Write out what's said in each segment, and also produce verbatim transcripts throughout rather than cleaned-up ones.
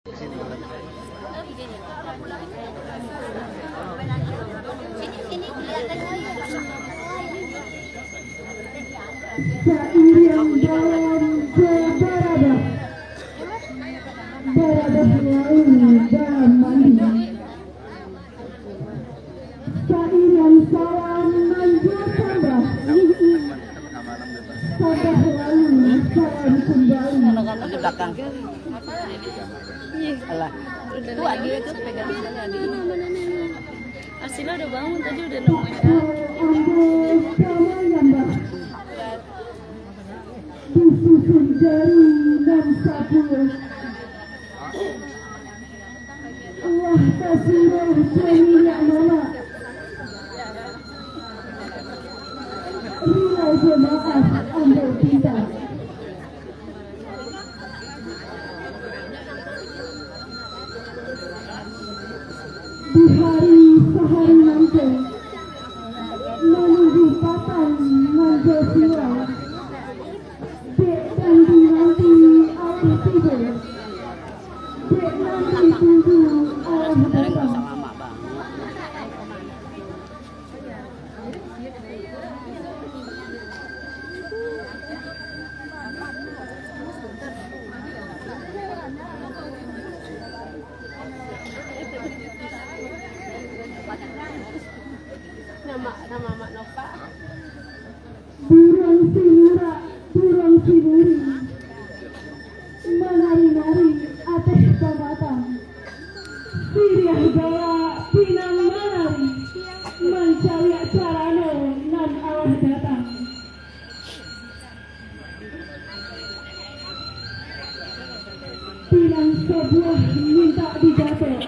Sairing dalam jo baradah, baradah lalu dalam mandi. Sairing salam nan jo sambah, sambah lalu salam kumbali. Di belakang. Alah. Udah. Tuh, lagi itu pegang sekali, Adi. Arsila udah bangun tadi, udah nemuin, Kak. Ambo damai nyambah. Disusun jari nan sapuluah. Allah kasiroh jo niniak mamak. Rila jo maaf ambo pinta. Di hari sahari nangko, manunggu patang nan jo siwai, dek nan dinanti alah tibo, dek nan ditunggu alah datang. Nama, nama Mak Nopak. Buruang sinurak, buruang sinuri, manari-nari ateh pamatang. Siriah galak pinang manari, mancaliak carano nan alah datang. Pinang sabuah mintak digatok,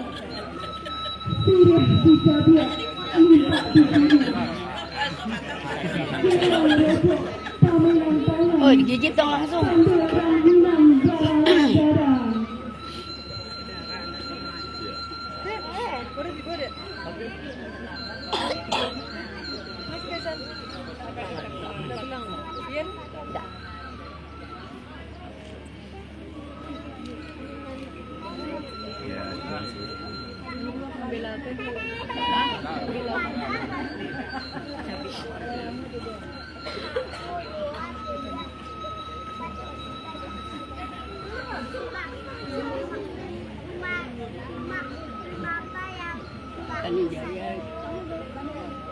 siriah dicabiak mintak dibunuah. Pinang rokok pamainan tangan. Oh, digigit dong langsung. Sambil rangginang barang-barang. Kami jalan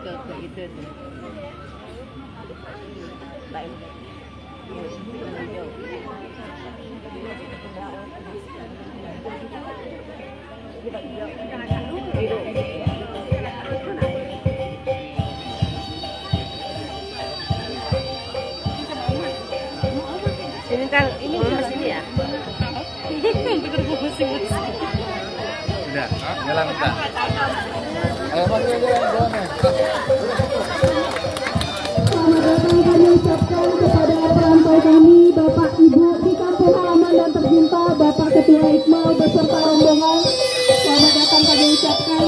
ke, ke itu tu. Baik. Sini, Kang. Ini di sini, ya? Udah, jalan kita. Ayo, Mas, jalan, jalan, ya. Selamat datang kami ucapkan kepada perantau kami, Bapak Ibu di kampung halaman dan tercinta, Bapak Ketua Ikmal beserta rombongan. Selamat datang kami ucapkan.